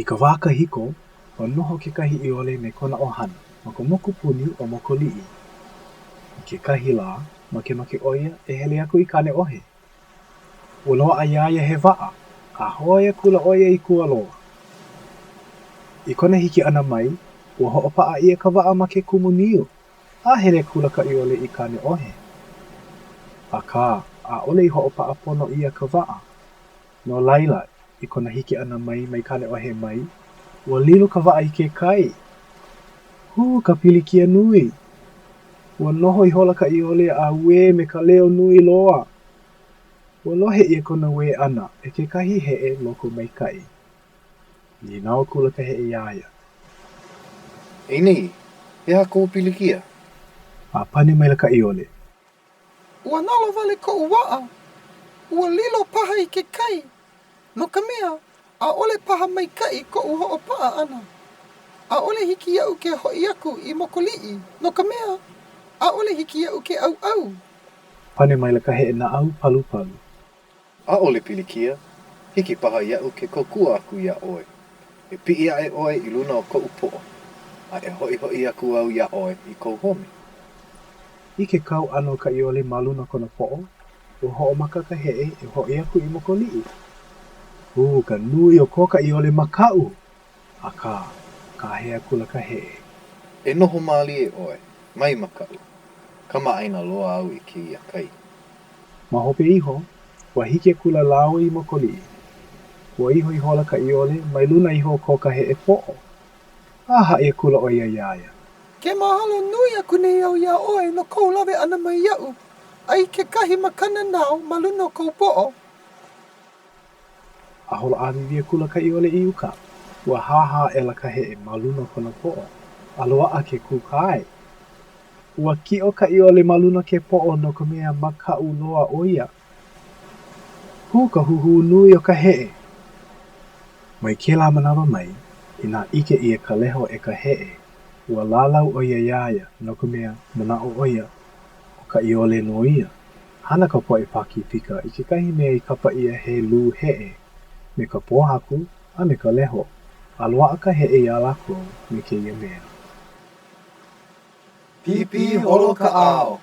I ka wā kahiko, ua noho kekahi ʻiole me kona ʻohana ma ka mokupuni ʻo Mokoliʻi. I kekahi lā, makemake ʻo ia e hele aku i Kāneʻohe. Ua loaʻa iā ia he waʻa, a hoe akula ʻo ia i Kualoa. I kona hiki ʻana mai, ua hoʻopaʻa ʻia ka waʻa ma ke kumu niu, a hele akula ka ʻiole i Kāneʻohe. Akā, ʻaʻole i hoʻopaʻa pono ʻia ka waʻa. No laila, i kona hiki ʻana mai mai Kāneʻohe mai, ua lilo ka waʻa i ke kai. Hū ka pilikia nui! Ua noho ihola ka ʻiole a uē me ka leo nui loa. Ua lohe ʻia kona uē ʻana e kekahi heʻe loko maikaʻi. Nīnau akula ka heʻe iā ia. E nei, he aha kou pilikia? A pane maila ka ʻiole. Ua nalowale koʻu waʻa. Ua lilo paha i ke kai, no ka mea, ʻaʻole paha maikaʻi koʻu hoʻopaʻa ʻana. ʻAʻole hiki iaʻu ke hoʻi aku i Mokoliʻi, no ka mea, ʻaʻole hiki iaʻu ke ʻauʻau. Pane maila ka heʻe naʻau palupalu. ʻAʻole pilikia, hiki paha iaʻu ke kōkua aku iā ʻoe. E piʻi aʻe ʻoe i luna o koʻu poʻo, a e hoʻihoʻi aku au iā ʻoe i kou home. I ke kau ʻana o ka ʻiole ma luna o kona poʻo, ua hoʻomaka ka heʻe e hoʻi aku i Mokoliʻi. Hū ka nui o ko ka ʻiole makaʻu! Akā, kāhea akula ka heʻe. E noho mālie ʻoe, mai makaʻu. Kamaʻāina loa au i kēia kai. Ma hope iho, ua hiki akula lāua i Mokoliʻi. Ua iho ihola ka ʻiole mai luna iho o ko ka heʻe poʻo, a haʻi akula ʻo ia iā ia. Ke mahalo nui aku nei au iā ʻoe no kou lawe ʻana mai iaʻu a i kekahi makana nao ma luna o kou poʻo. A holo ʻāwīwī akula ka ʻiole i uka, ua hāhā aʻela ka heʻe ma luna o kona poʻo, a loaʻa ke kūkae. Ua kiʻo ka ʻiole ma luna o ke poʻo no ka mea makaʻu loa ʻo ia. Hū ka huhū nui o ka heʻe! Mai kēlā manawa mai, inā ʻike ʻia ka leho e ka heʻe, ua lālau ʻo ia iā ia, no ka mea, manaʻo ʻo ia, ʻo ka ʻiole nō ia. Hana ka poʻe Pākīpika i kekahi mea i kapa ʻia he lū heʻe, me ka pōhaku a me ka leho, a loaʻa ka heʻe iā lākou me kēia mea. Pīpī holo kaʻao.